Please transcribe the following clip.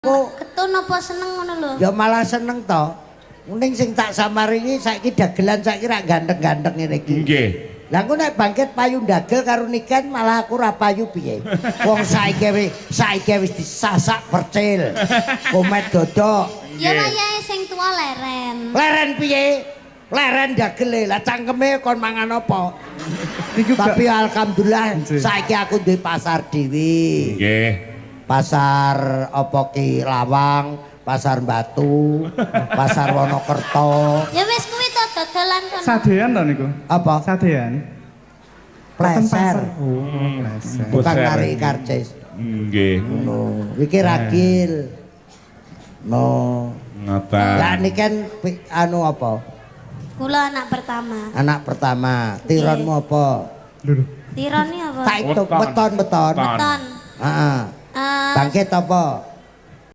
Kok Getun apa seneng ngono lho? Ya malah seneng to. Ning sing tak samaringi saiki dagelan saiki rak ganteng-ganteng ngene iki. Nggih. Lah engko nek bangkit payu ndagel karo Niken malah aku ora payu piye. Wong saiki wis disasak percil. Komet dodok. Ya wayahe sing tuwa leren. Leren piye? Leren dagele. Lah cangkeme kon mangan apa? Niku gak Tapi alhamdulillah saiki aku duwe pasar dhewe. Nggih. Pasar apa ki Lawang, Pasar Batu, Pasar Wonokerto. Ya wis kuwi to dodolan kono. Sadean to niku? Apa? Sadean. Pleser. Oh, pleser. Tukang Pleser. narik karcis. Nggih. No, iki ragil. No. Ngoten. Lah niki kan anu apa? Kula anak pertama. Anak pertama. Tironmu apa? Lho lho. Tirone apa? Tak itu Weton. weton-weton. Weton. Weton. Heeh. Eh, Bangkit apa?